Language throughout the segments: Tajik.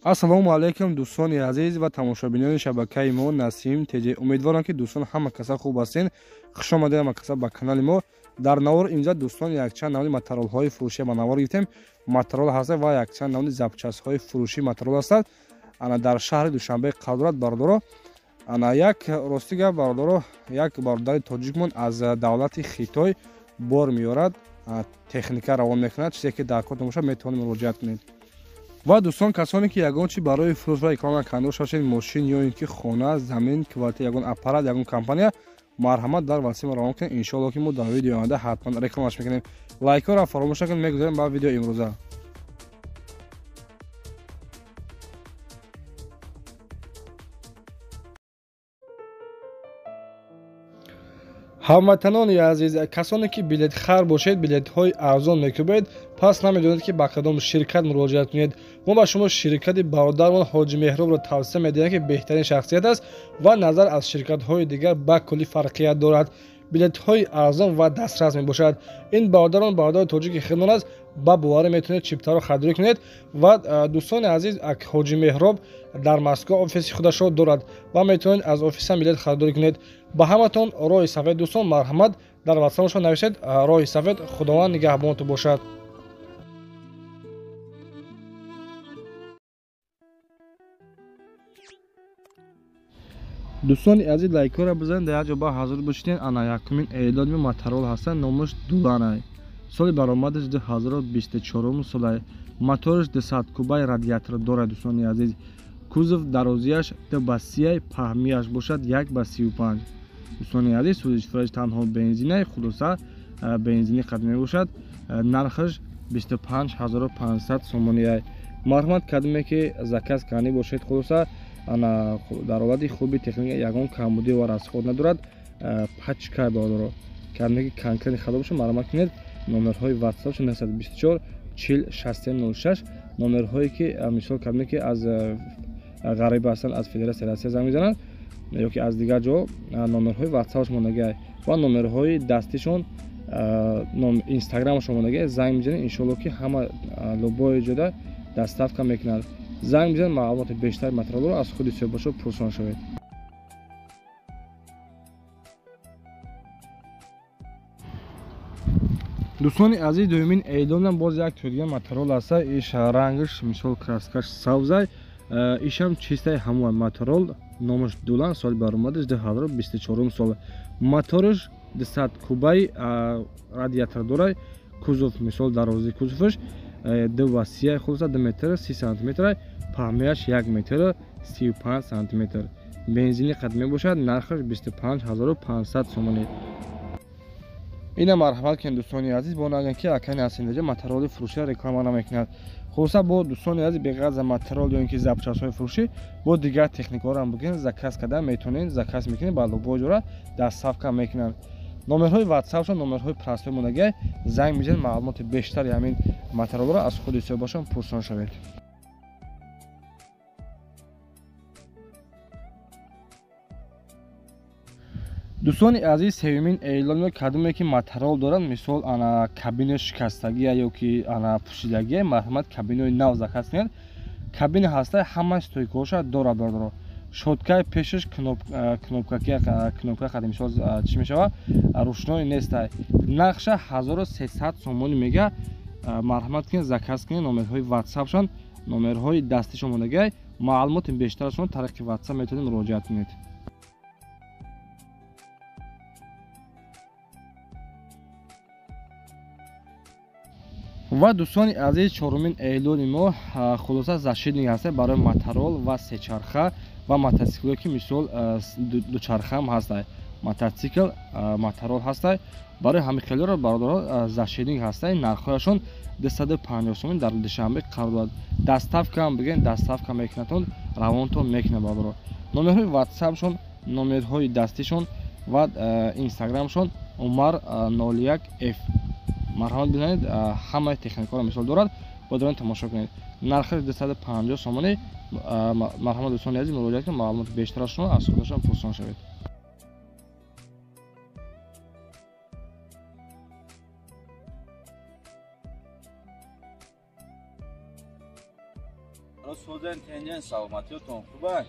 Ассалому алайкум дӯстони азиз ва тамошобинони шабакаи мо Насим ТЖ. Умедворам ки дӯстон ҳама каса хуб ҳастен. Хуш омадед ҳама каса ба канали мо. Дар навор имрӯза дӯстон якчанд навъи моторолҳои фурӯшӣ ба навор гирифтем. Моторол ҳаста ва якчанд навъи запчастҳои фурӯшӣ моторол ҳастанд. Ана дар шаҳри Душанбе қарор дорад бародаро. Ана як рости гап бародаро, як бародари тоҷикмон аз давлати Хитой бор меорад, техника равон мекунад. Чизе ки дар кор бошад метавонед муроҷиат кунед. Ва дӯстон, касоне ки ягон чи барои фурӯш ва реклама карда бошед, мошин ё ин ки хона, замин, квартира, ягон аппарат, ягон компания, марҳамат дар ватсап равон кунед. Иншоалло ки мо дар видеои оянда ҳатман рекламаш мекунем. Лайкҳоро фаромӯш накунед. Мегузарем ба видеои имрӯза. Ҳамватанони азиз, касоне ки билетхар бошед, билетҳои арзон мекӯбед, пас намедонед ки ба кадом ширкат муроҷиат кунед. Мо ба шумо ширкати бародармон Ҳоҷи Меҳробро тавсия медиҳем, ки беҳтарин шахсият аст ва назар аз ширкатҳои дигар ба куллӣ фарқият дорад. Билетҳои арзон ва дастрас мебошад. Ин бародарон бародари тоҷики хидмон аст, ба боварӣ метавонед чиптаро харидорӣ кунед. Ва дӯстони азиз, Ҳоҷи Меҳроб дар Москва офиси худашро дорад ва метавонед аз офисам билет харидорӣ кунед. Ба ҳаматон роҳи сафед дӯстон, марҳамат дар ватсапшон нависед роҳи сафед. Худованд нигаҳбонтон бошад. Дӯстони азиз, лайкҳоро бизанед, дар як ҷо ба ҳазур бишинед. Ана якумин эълони моторол ҳастанд, номаш Дуланай. Соли баромадаш 2024 солай. Мотораш 200 кубай, радиатор дорад дӯстони азиз. Кузов дарозияш 2 ба 30, паҳмияш бошад 1 ба 35. Дӯстони азиз, сӯзишвораш танҳо бензинай, хулоса бензини қад мебошад. Нархаш 25 500 сомониай. Марҳамат, кадоме ки заказ кардани бошед, хулоса ана дар ҳолати хуби техника, ягон камбудӣ ва расход надорад. Пачка бародаро, кадоме ки конкретно хато бошад, марҳамат кунед. Номерҳои ватсап 924 40 63 06. Номерҳое ки мисол кадоме ки аз ғариба ҳастанд, аз Федератсияи Россия занг мезананд ё ки аз дигар ҷо, номерҳои ватсапаш мондагиай ва номерҳои дастишон, инстаграмашон мондагиай. Занг мезанед, иншоалло ки ҳама любое ҷода доставка мекунад. Занг бизанед, маълумоти бештари материалро аз худи соҳибашо пурсон шавед. Дӯстони азиз, дуюмин эълонам боз як тӯдига моторол аста. Иш рангаш мисол краскаш сабзай, ишам чистаи ҳамон моторол, номаш Дулан, соли баромадаш 2024 сол. Мотораш 200 кубай, радиатор дорай. Кузов мисол дарозии кузоваш 2 ба 30, хулоса 2 метр 30 сантиметр, паҳмияш 1 метр 35 сантиметр. Бензини қад мебошад. Нархаш 25 500 сомонӣ. Ина марҳамат кунед дӯстони азиз, бо нагӯянд ки акай Насимдаҷа мотороли фурӯширо реклама намекунад. Хулоса бо дӯстони азиз, беғараз за моторол ё ин ки запчастҳои фурӯшӣ, бо дигар техникаҳоро ҳам бигиред, заказ карда метавонед. Заказ мекунед, ба любой ҷора доставка мекунанд. Номерҳои ватсапшон, номерҳои простой мондагиай. Занг мезанед, маълумоти бештари ҳамин моторолро аз худи соҳибашон пурсон шавед. Дӯстони азиз, сеюмин эълон. Кадоме ки моторол дорад, мисол ана кабина шикастагия ё ки ана пӯшидагия, марҳамат, кабинаи нав заказ кунед. Кабина ҳаста, ҳама стойкаҳоша дорад бародаро. Щёткаи пешаш кнопка қади, мисол чӣ мешава, ручной нестай. Нархша 1300 сомонӣ мега. Марҳамат кунед, заказ кунед. Номерҳои ватсапшон, номерҳои дастишон мондагиай. Маълумоти бештарашон тариқи ватсап метавонед муроҷиат кунед. Ва дӯстони азиз, чорумин эълони мо хулоса защитник ҳаста барои моторол ва сечарха ва мотоциклое ки мисол дучархаам ҳастай, мотоцикл, моторол ҳастай. Барои ҳамин хелеро бародаро защитник ҳастай. Нархҳояшон 250 сомон. Дар Душанбе қарор дорад. Доставкаам бигӯен, доставка мекунатон, равонтон мекунад бародаро. Номерҳои ватсапшон, номерҳои дастишон ва инстаграмшон Умар 01 ф. Марҳамат бизанед, ҳамаи техникаро мисол дорад, бодорен тамошо кунед. Нархаш 250 сомонӣ. Марҳамат дӯстони азиз, муроҷиат кунед, маълумоти бештарашонро аз худашон пурсон шавед. Созен тенҷен саломатиётон хубай.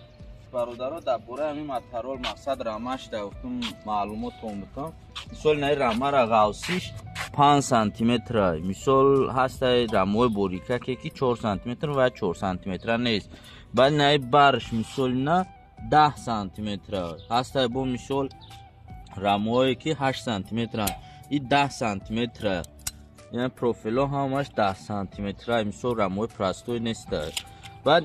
Бародаро, дар бораи ҳамин моторол мақсад рамаш да гуфтум маълумотон бутам. Мисол наи рамара ғавсиш 5 сантиметра. Мисол ҳастай рамои борикаке ки 4 сантиметр ва 4 сантиметра нест. Баъд наи барш мисол на 10 сантиметра. Ҳастай бо мисол рамое ки 8 сантиметра. И 10 сантиметра. Яъне профило ҳамаш 10 сантиметра. Мисол рамои простой нестай. Баъд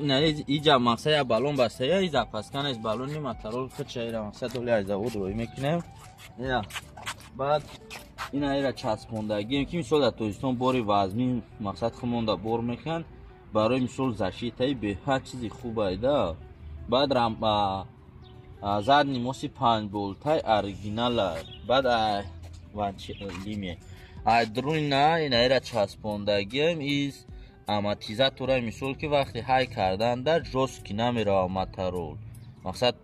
иҷа мақсад я баллон баста, я и запаска нест, баллони моторол худша ира мақсад оли аз завод рӯй мекунем. Ина баъд ина ира часпондагием ки мисол дар Тоҷикистон бори вазмин мақсад хумонда бор мекунанд, барои мисол защитаи беҳад чизи хубайда. Баъд задний моси 5 болтай оригинала. Баъд лиме айдруна ина ира часпондагием из амортизатора, мисол ки вақти ҳай кардан дар жёсткий намерава моторол, мақсад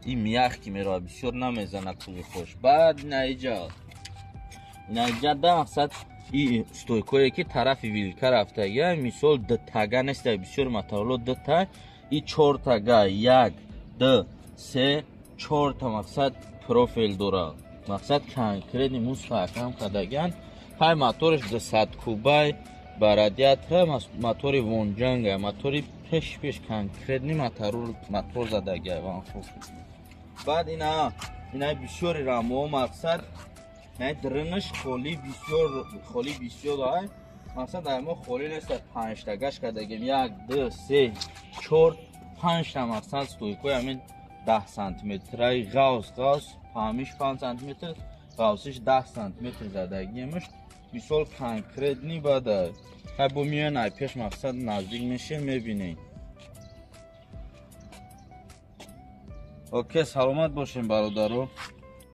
и мягкий мерава, бисёр намезана кули хош. Баъд инаиҷа да мақсад и стойкое ки тарафи вилка рафтага, мисол дтага неста, бисёр мотороло дта, и чортага, як, д, се, чорта мақсад профил дора, мақсад конкретный мустаҳкам кардаган. Ҳай мотораш 200 кубай ба радиатора, мотори вонҷанга, мотори пеш пеш конкретный мотор задагия ванхуб. Баъд ина бисёри рамоҳо мақсад дринаш холи бисёр, холи бисёр ай мақсад ай мо холи нест, панҷтагаш кардагем, як, ду, се, чор, панҷта мақсад стойкои ҳамин 10 сантиметраи ғавс паҳмиш 5 сантиметр, ғавсиш 10 сантиметр задагиемаш, мисол конкретный. Баъд ҳай бо миён ай пеш мақсад наздик мешем, мебинем. Окей, саломат бошем, бародаро.